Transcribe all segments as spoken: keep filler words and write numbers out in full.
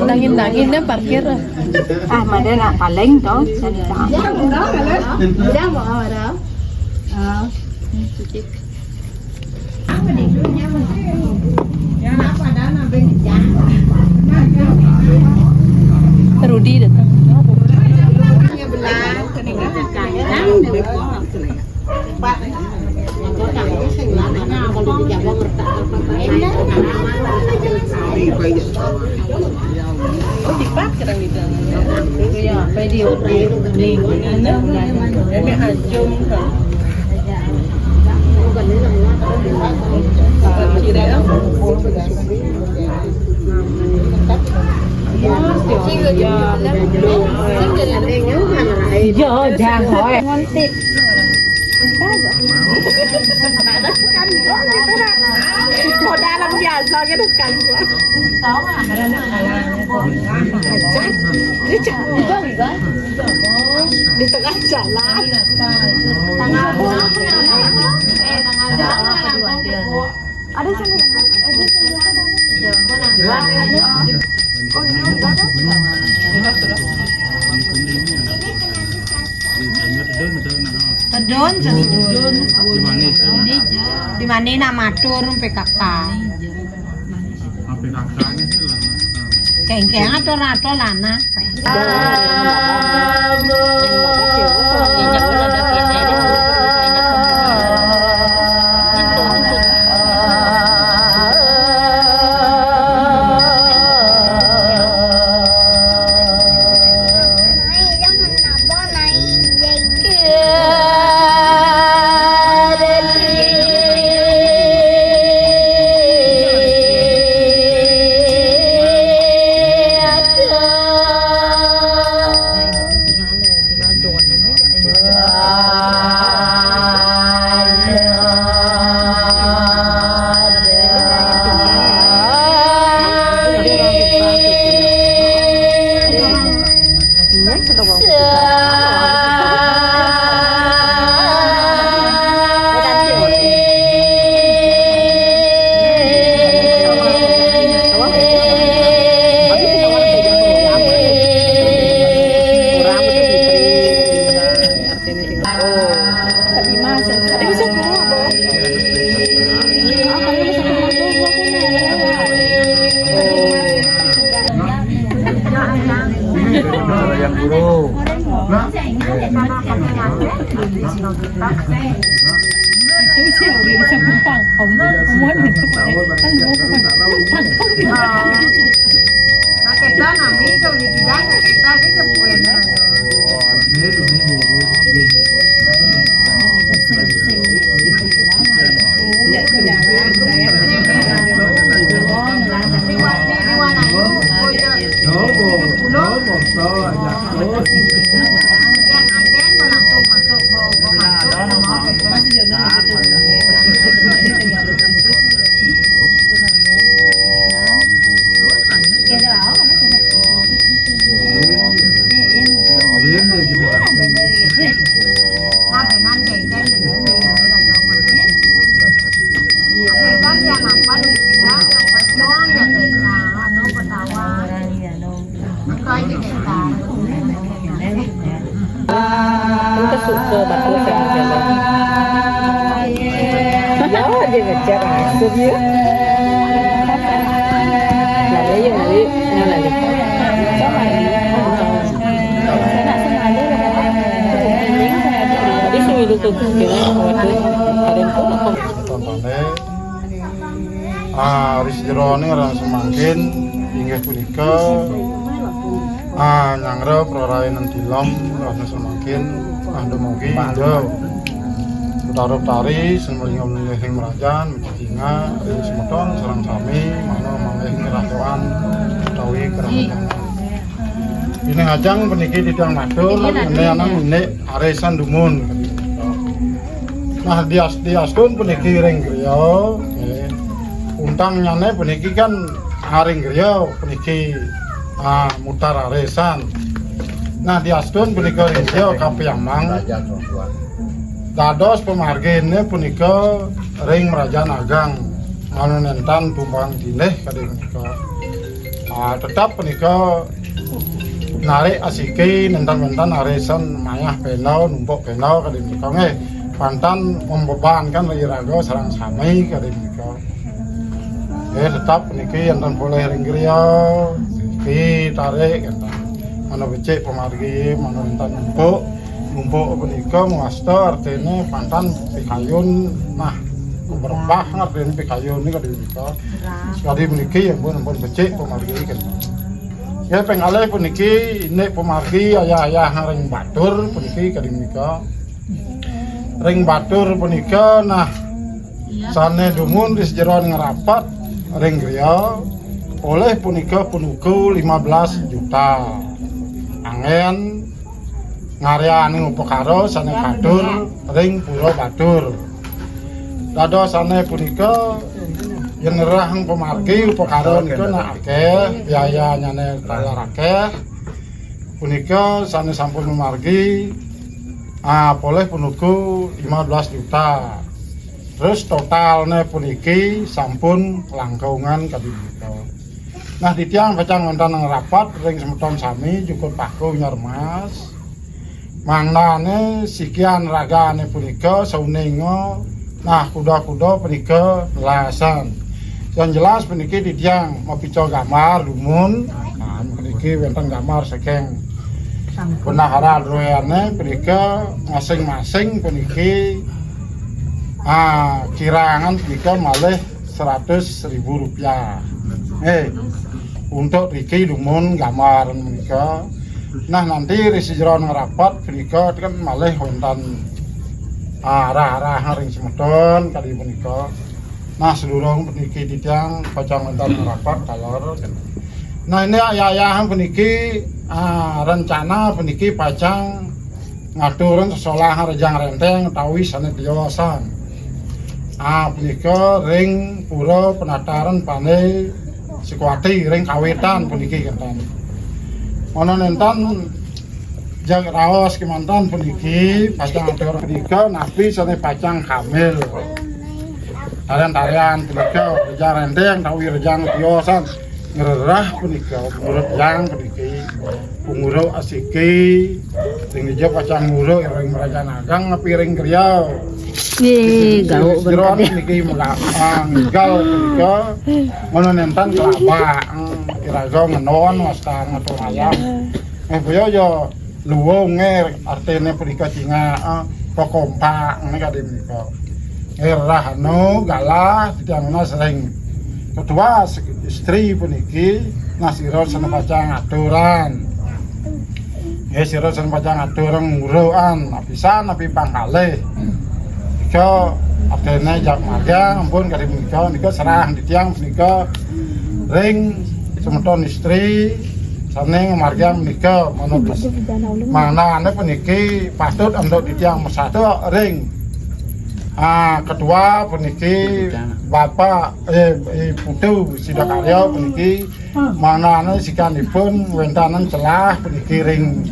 Nangin-nangin deh parkir. Ah, mana nak paling tu? Rudi datang. Iya, jangan. Modal biasa gitu sekali. Di tengah jalan. Ada sini. Tedun, tedun. Di mana nak matur P K K? Kengkeng atau rato lana. Yang guru. Kita suka batu sama jalan. Ya, dia ngejar langsung ya. Lalu yang lalu, yang lalu. Tadi seminggu tu kira waktu kalian tu apa? Ah, ris jerone ngrasa semangkin inggih punika, ah, nyanggra prarayanan tilem ngrasa semangkin, ah, dumugi Ida Betara Betari sumringga ing mrajan, mejejingah ring semeton sareng sami, manah malih kerahayuan utawi kerahayuan. Ing ajeng puniki titiang matur, ngendiang indik arisan dumun. Nah, dias-, diastun puniki ring griya, nggih. Untangnyane puniki kan ring griya puniki, ah, mutar arisan. Nah, diastun punika ring griya kapiamang. Dados pamargine punika ring mrajan agang. Anu néntan tumbang tindih kadi menika. Ah, tetap menika narik asiki néntan-néntan arisan mayah pénda, numpuk pénda kadi menika nggih. Pantan membebankan iraga sareng sami kadi menika. Nggih, tetap niki enten polih ring griya, niki tarik enten. Mana becik pamargi, mana enten numpuk. Numpuk punika mawasta artine pantan pikayun, nah, berebah artine pikayun nika kadi menika. Sakadi puniki ya ampun, ampun becik pamargi kenten. Ya, ping kalih puniki indik pamargi ayah-ayah ring batur puniki kadi menika. Ring batur punika, nah, sane dumun ri sajeroning rapat ring griya, olih punika punuku lima belas juta. Anggen ngaryaning upakara sane katur ring pura batur. Dadosane punika yen ngerahang pamargi upakara nika nak akeh, biayanyane taler akeh. Punika sane sampun mamargi, ah, polih punuku lima belas juta. Terus totalne puniki sampun langkungan kadi punika. Nah, titiang pacang wonten rapat ring semeton sami jukut paku nyarmas. Mangdane sikian ragane punika sauninga, nah, kuda-kuda punika nelasan. Yang jelas puniki titiang mapica gambar dumun. Nah, puniki wonten gambar saking bendahara druene punika masing-masing puniki, ah, kirangan punika malih seratus ribu rupiah. Eh, untuk riki dumun gambar menika. Nah, nanti ri sajeroning rapat punika kan malih wonten, ah, arah-arah ring semeton kadi punika. Nah, sedurung puniki titiang pacang wonten rapat taler. Nah, ini ayah-ayahan puniki, ah, rencana puniki pacang ngaturang sesolahan Rejang Renteng utawi sane tiosan. Ah, punika ring pura penataran Pandai Sukawati ring kawitan puniki kenten. Ana nenten jag raos kemanten puniki pacang atur punika napi sane pacang kamil. Tarian-tarian punika, Rejang Renteng utawi Rejang Tiosan ngrerah punika, pengurut yang puniki, penguruk asiki, sing dija pacang nguruk ring Merajan Agang napi ring griya. Nggih, gauk jeroan bener. Niki mengga-, ah, nggal punika, ngono nenten kelabak, hmm, iraga ngenon wastan ngatur wayah. Eh, boyo ya luwung, eh, artine punika cingak, eh, kekompak, ngene kadi menika. Eh, rerah anu, galah, titiang nunas ring ketua sek-, istri puniki, nah, sira sane pacang aturan. Nggih, sira sane pacang aturan ngurukan, napisan, napi pangkalih. Nika artine jak marga, ampun kadi menika, nika serah titiang punika ring semeton istri, sane ngamargiang menika manut manane puniki patut antuk titiang mesatu ring, ah, ketua puniki Bapak, eh, eh, Putu Sidakarya puniki manane sikanipun wentanan celah puniki ring,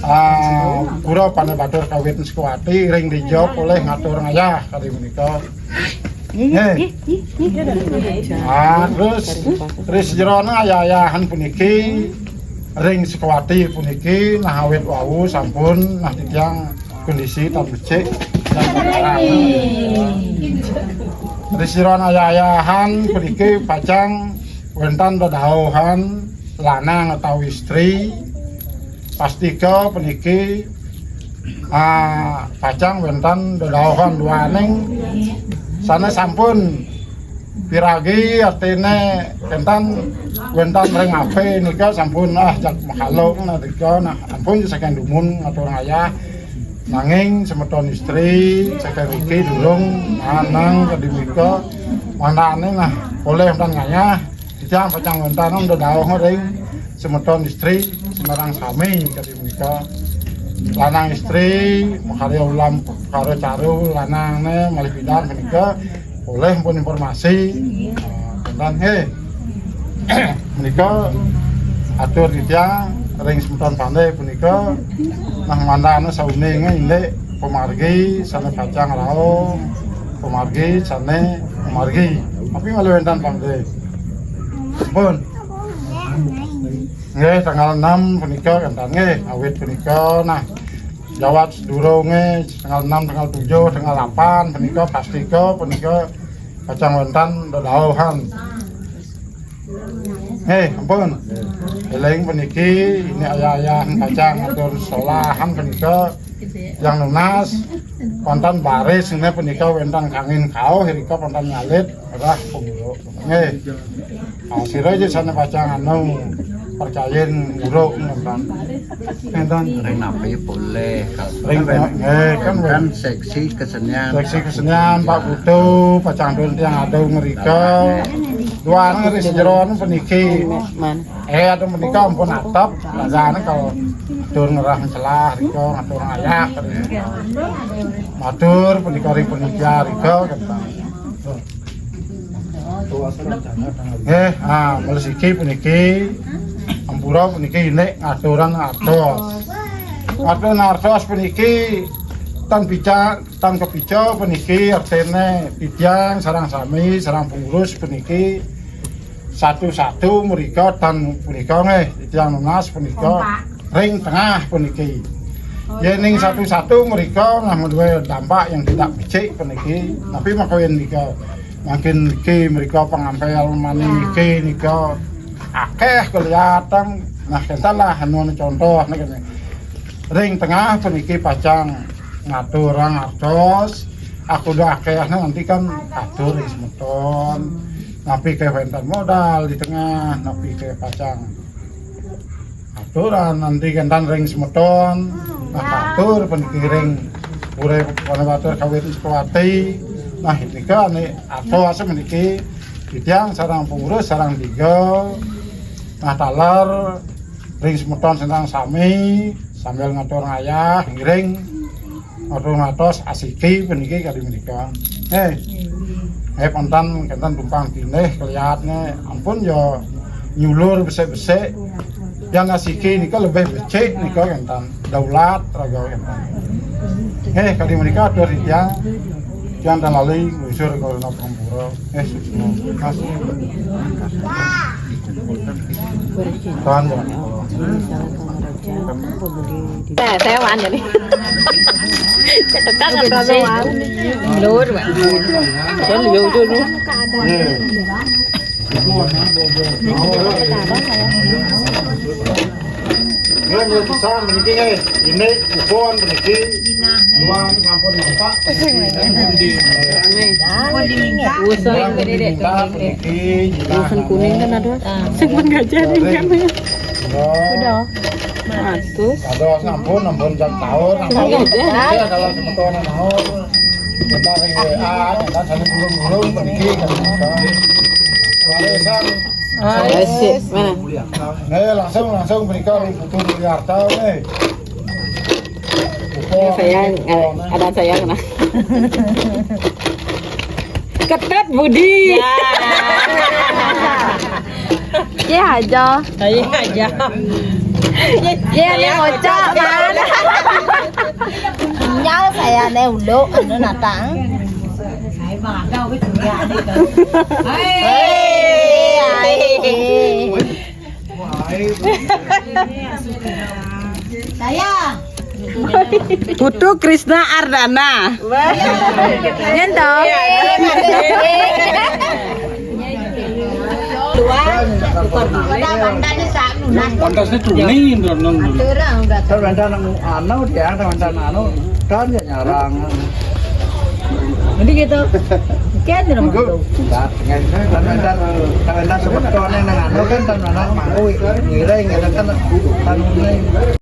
ah, Pura Pandai Batur Kawit Sukawati ring dija polih ngatur ngayah kadi menika. Nggih. Ah, terus, terus jerone ayah-ayahan puniki ring Sukawati puniki, nah, awit wau sampun, nah, titiang kondisi tan becik. Terus jerone ayah-ayahan puniki pacang wenten dedauhan lanang utawi istri. Pastika puniki, ah, pacang wenten dedauhan duaning sane sampun piragi, artine kenten wenten ring ape nika sampun, ah, jak makalo nika, nah, ampun saking dumun ngatur ngayah. Nanging semeton istri saking riki durung manang kadi menika, manane, nah, polih wenten ngayah. Titiang pacang wentanan dedauh ring semeton istri semarang sami kadi menika. Lanang istri makarya ulam karo caru lanangne malih pidan menika oleh pun informasi. Nah, wenten nggih. Menika atur titiang ring semeton pandai punika, nah, mandane sauninge indik pamargi sane pacang rauh, pamargi sane pamargi. Tapi malah wénten, Pak, nggih. Pun. Nggih, tanggal enam punika wénten nggih, awit punika. Nah, jawat sedurunge tanggal enam, tanggal tujuh, tanggal delapan punika pastika punika pacang wénten dedauhan. Nggih, ampun. Eling puniki, ini ayah-ayah pacang ngatur sekolahan punika yang nunas, wonten baris ini punika wénten kangin kauh, irika wonten ngalit, rah penguruk. Nggih. Nah, sira aja sana pacang anu, percayain guru, ngoten. Enten. Ring napi boleh, Kak. Ring, eh, kan, kan seksi kesenian. Seksi kesenian, Pak Putu, pacang dul tiang adu ngrika. Duan ngeri sejeron puniki. Eh, adu menika ampun atep, lagane kalau atur ngerah celah rika, ngatur ayah. Matur punika ring panitia rika, kata. Nggih, ah, malih siki puniki, ampura puniki indik ngaturan artos. Ngaturan artos puniki tan pica, tan kepica puniki artine titiang sareng sami, sareng pengurus puniki satu-satu mrika tan punika nggih, titiang nunas punika ring tengah puniki. Yening satu-satu mrika nah maduwe dampak yang tidak becik puniki. Tapi makawin nika mangkin niki mrika pangampel mani niki nika akeh kelihatan. Nah, kenten lah anu contoh niki. Ring tengah puniki pacang ngatur artos. Aku udah akeh nanti kan atur ring semeton. Napi ke wenten modal di tengah, napi ke pacang aturan nanti kentan ring semeton. Nah, atur puniki ring pure Wanabatur Kawit Ispawati. Nah, nika ane atos meniki titiang sareng pengurus sareng tiga. Nah, taler ring semeton sareng sami sambil ngatur ngayah ngiring ngatur ngatos asiki puniki kali menika. Eh, eh, pantan kenten tumpang tindih kelihatne ampun ya nyulur besik-besik. Yang asiki nika lebih becik nika kenten daulat raga kenten. Eh, kali menika atur titiang yang dan lali ngusur corona pura. Eh, suksma. Mas. Tahan, ya. Saya, saya wan jadi. Cetetan atau wan? Lur, Pak. Kan yo dulu. Nggih, nggih, pisan niki nggih. Ini kupon niki. Uang sampun nampak. Usul yang gede deh. Usul kuning kan ada. Sing pengajar ini kan. Udah. Bagus. Ada sampun, sampun jam tahun. Sing pengajar. Ya, kalau semeton mau. Kita ring W A, kita saling burung-burung niki kan. Warisan. Asik, mana? Nggih, langsung, langsung menika ring Putu Mulyarta, nggih. Ini saya, eh, ada saya kena. Ketet Budi. Ya. Iya aja. Iya aja. Iya, ini ngocak, kan? Nyal saya ne ulo, anu natang. Hai, hai. Saya. Putu Krisna Ardana. Yen to? Pantasnya tuning, Don, Don, Don. Kan wénten anu, anu, dia kan wénten anu, kan ya nyarang. Jadi gitu. Kian di rumah. Enggak, enggak, kan wénten, kan wénten semetonnya nang anu kan, kan anu mangku, ngiring, kan, kan, kan,